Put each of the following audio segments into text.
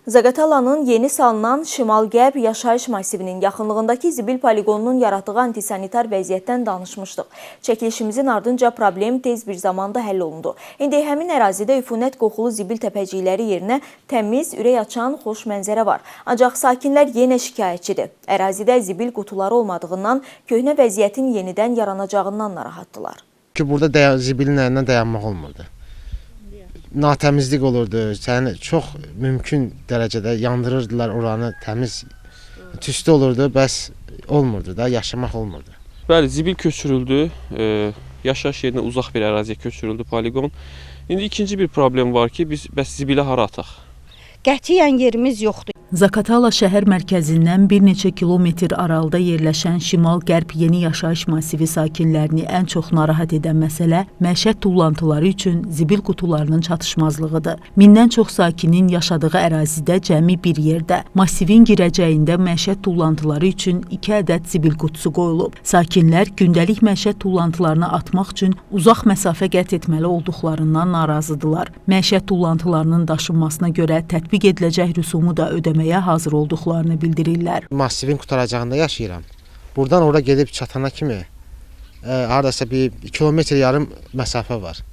Zaqatalanın yeni salınan Şimal-Qərb yaşayış massivinin yaxınlığındakı zibil poliqonunun yaratdığı antisanitar vəziyyətdən danışmışdıq. Çəkilişimizin ardınca problem tez bir zamanda həll olundu. İndi həmin ərazidə üfunət qoxulu zibil təpəcikləri yerinə təmiz, ürək açan xoş mənzərə var. Ancaq sakinlər yenə şikayətçidir. Ərazidə zibil qutuları olmadığından köhnə vəziyyətin yenidən yaranacağından narahatdırlar. Ki burada zibilin əlindən dayanmaq olmurdu. Natəmizlik olurdu. Yəni çox mümkün dərəcədə yandırırdılar oranı, təmiz tüstü olurdu, bəs olmurdu da, yaşamaq olmurdu. Bəli, zibil köçürüldü. Yaşayış yerinə uzaq bir əraziyə köçürüldü poliqon. İndi ikinci bir problem var ki, biz bəs zibili hara ataq? Qətiyyən yerimiz yoxdur. Zaqatala şəhər mərkəzindən bir neçə kilometr aralıda yerləşən Şimal-Qərb yeni yaşayış massivi sakinlərini ən çox narahat edən məsələ məişət tullantıları üçün zibil qutularının çatışmazlığıdır. Mindən çox sakinin yaşadığı ərazidə cəmi bir yerdə massivin girəcəyində məişət tullantıları üçün 2 ədəd zibil qutusu qoyulub. Sakinlər gündəlik məişət tullantılarını atmaq üçün uzaq məsafə qət etməli olduqlarından narazıdırlar. Məişət tullantılarının daşınmasına görə tətbiq ediləcək rüsumu da ödəməyə hazır olduqlarını bildirirlər. Massivin qutaracağında yaşayıram. Buradan ora gedib çatana kimi hardasa bir 2,5 kilometr məsafə var.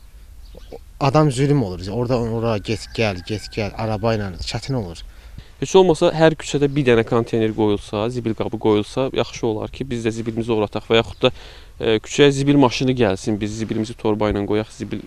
Adam zülm olur. Oradan ora get gəl, get gəl araba ilə çətin olur. Heç olmasa hər küçədə bir dənə konteyner qoyulsa, zibil qabı qoyulsa, yaxşı olar ki, biz də zibilimizi ora ataq və yaxud da küçəyə zibil maşını gəlsin, biz zibilimizi torba ilə qoyaq, zibil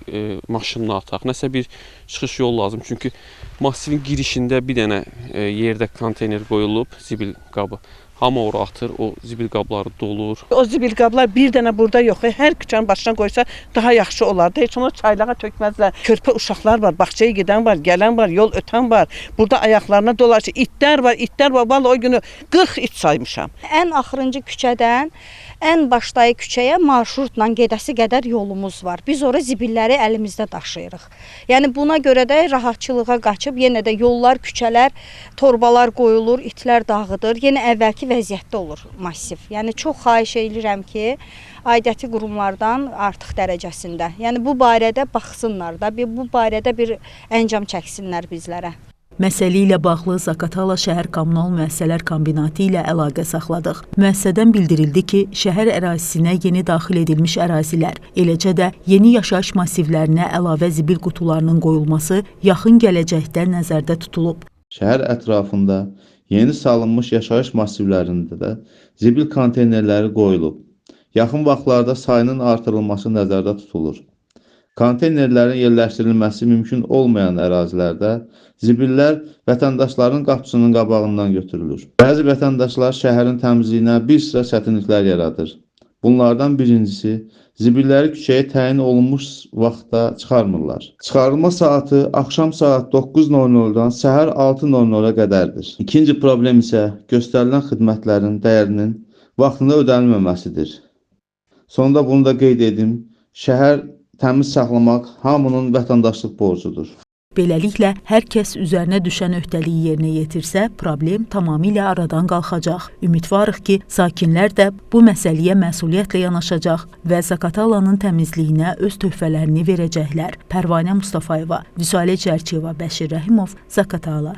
maşınına ataq. Nəsə bir çıxış yol lazım. Çünki massivin girişində bir dənə yerdə konteyner qoyulub, zibil qabı. Hamı ora atır, o zibil qabları dolur. O zibil qablar bir dənə burada yox. Hər küçənin başına qoysa daha yaxşı olardı. Heç onu çaylağa tökməzlər. Körpə uşaqlar var, bağçaya gedən var, gələn var, yol ötən var. Burada ayaqlarına dolaşır. İtlər var, itlər var. Vallahi o günü 40 it saymışam. Ən axırıncı küçədən ən başdakı küçəyə marşrutla gedəsi qədər yolumuz var. Biz ora zibilləri əlimizdə daşıyırıq. Yəni buna görə də rahatçılığa qaçıb yenə də yollar, küçələr, torbalar qoyulur, itlər dağıdır. Yenə əvvəlki vəziyyətdə olur massiv. Yəni çox xahiş edirəm ki, aidiyyəti qurumlardan artıq dərəcəsində. Yəni bu barədə baxsınlar da, bu barədə bir əncam çəksinlər bizlərə. Məsələ ilə bağlı Zaqatala şəhər kommunal müəssisələr kombinatı ilə əlaqə saxladıq. Müəssisədən bildirildi ki, şəhər ərazisinə yeni daxil edilmiş ərazilər, eləcə də yeni yaşayış massivlərinə əlavə zibil qutularının qoyulması yaxın gələcəkdə nəzərdə tutulub. Şəhər ətrafında yeni salınmış yaşayış massivlərində də zibil konteynerləri qoyulub. Yaxın vaxtlarda sayının artırılması nəzərdə tutulur. Konteynerlərin yerləşdirilməsi mümkün olmayan ərazilərdə zibillər vətəndaşların qapısının qabağından götürülür. Bəzi vətəndaşlar şəhərin təmizliyinə bir sıra çətinliklər yaradır. Bunlardan birincisi, zibilləri küçəyə təyin olunmuş vaxtda çıxarmırlar. Çıxarılma saatı axşam saat 9:00-dan səhər 6:00-a qədərdir. İkinci problem isə göstərilən xidmətlərin dəyərinin vaxtında ödənilməməsidir. Sonda bunu da qeyd edim, şəhər təmiz saxlamaq hamının vətəndaşlıq borcudur. Beləliklə, hər kəs üzərinə düşən öhdəliyi yerinə yetirsə, problem tamamilə aradan qalxacaq. Ümidvarıq ki, sakinlər də bu məsələyə məsuliyyətlə yanaşacaq və Zaqatalanın təmizliyinə öz töhfələrini verəcəklər. Pərvanə Mustafayeva, Vüsalə Cərçiyeva, Bəşir Rəhimov, Zaqatala.